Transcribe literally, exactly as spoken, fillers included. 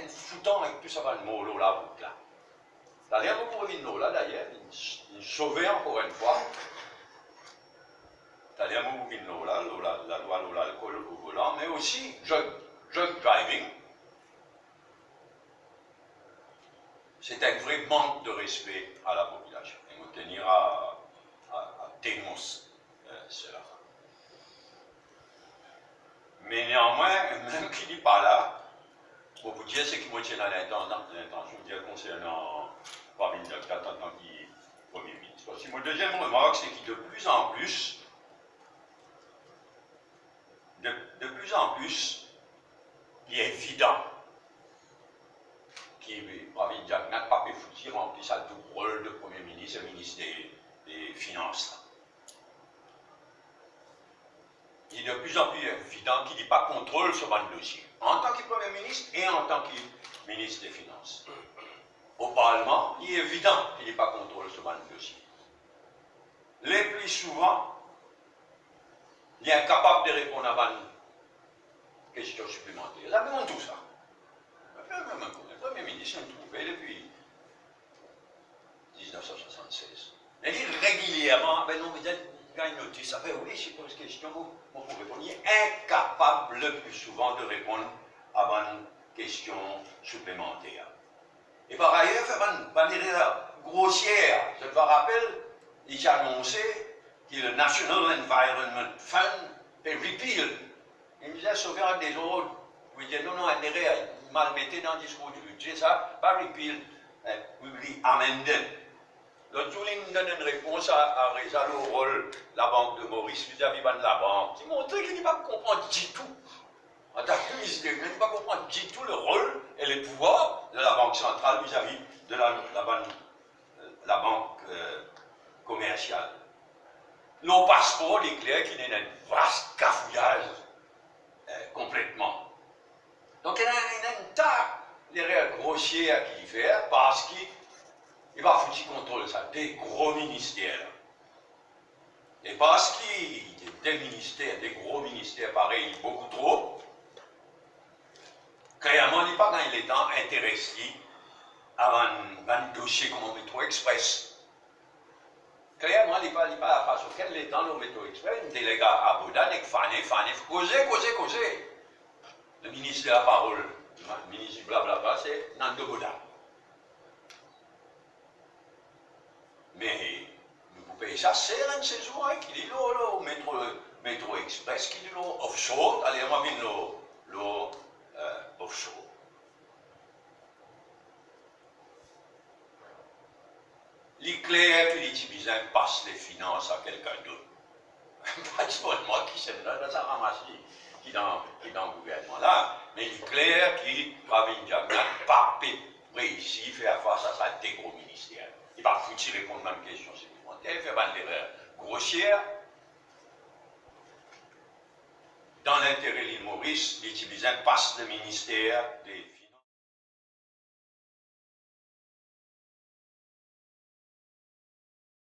enn foutan ek tou sa bann mo lor larout la. Taler mo pou revinn lor la, dayer, vinn, vinn sove ankor enn fwa. Taler mo pou vinn lor la, lor la, lalwa lor lalkol o volan, me osi drug, drug driving. C'est un vrai manque de respect à la population. Et on tenir à, à, à dénoncer, euh, cela. Me neanmwin, mem ki li pa la, mo pou dir seki mo ti ena lintan-, lintansion dir konsernan Pravind Jugnauth antan ki Premie Minis. Parski mo deziem remark, se ki de plis an plis, de, de plis an plis, li evidan ki Pravind Jugnauth pa pe fouti ranpli sa doub rol de Premie Minis e Minis de, de Finans la. Li de plis an plis evidan ki li pa kontrol so bann dosie, antan ki Premie Minis e antan ki Minis de Finans. O Parlman, li evidan ki li pa kontrol so bann dosie. Lepli souvan, li inkapab de reponn a bann kestion siplemanter. Zame konn tou sa. Mem, mem, mem, Premie Minis, inn trouve depi diznef san swasannsez. Me li regilierman, be non, me dir, gagn notis, apre wi, si poz kestion, mo, mo pou reponn. Li inkapab lepli souvan de reponn a bann kestion siplemanter. E par ayer, fer bann, bann erer grosier. Zot va rapel, li ti anonse ki le National Environment Fund pe repeal. Li bizin sove an dezord. Pou dir, non, non, enn erer, mal mete dan diskour di bidze, sa pa repeal, eh, we will amend it. Lot zour, li donn enn repons a, a Reza lor rol Labank de Moris vizavi bann labank. Li montre ki li pa konpran ditou. Antan ki minis, li pa konpran ditou le rol e le pouvwar de Labank Santral vizavi de la, la bann, Labank, eh, Komersial. Lor paspor, li kler ki li ena enn vas kafouyaz, eh, konpletman. Donk, ena, ena enn ta lerer grosier ki li fer, parski li pa fouti kontrol sa de gro minister la. E parski de, de minister, de gro minister parey, boukou tro, klerman, li pa gagn letan interes li a bann, bann dosie kouma Metro Express. Klerman, li pa, li pa pas okenn letan lor Metro Express, li deleg a Boda, nek fane, fane, koze, koze, koze. Le minis de la parol, minis di blablabla, se Nando Boda. Me nou pou pey sa ser enn sezour, hein, ki li lor, lor Metro, Metro Express, ki li lor offshore, ale, mo vinn lor, lor, eh, offshore. Li kler ki li ti bizin pas lefinans a kelkenn dot. Pa ti bann mwa ki sinn la, dan sa ramasi ki dan, ki dan gouvernman la, me li kler ki Pravind Jugnauth pa pe reisi fer fas a sa de gro minister. Li pa fouti reponn bann kestion siplemanter, fer bann lerer grosier. Dan lintere Lil Moris, li ti bizin pas le minister de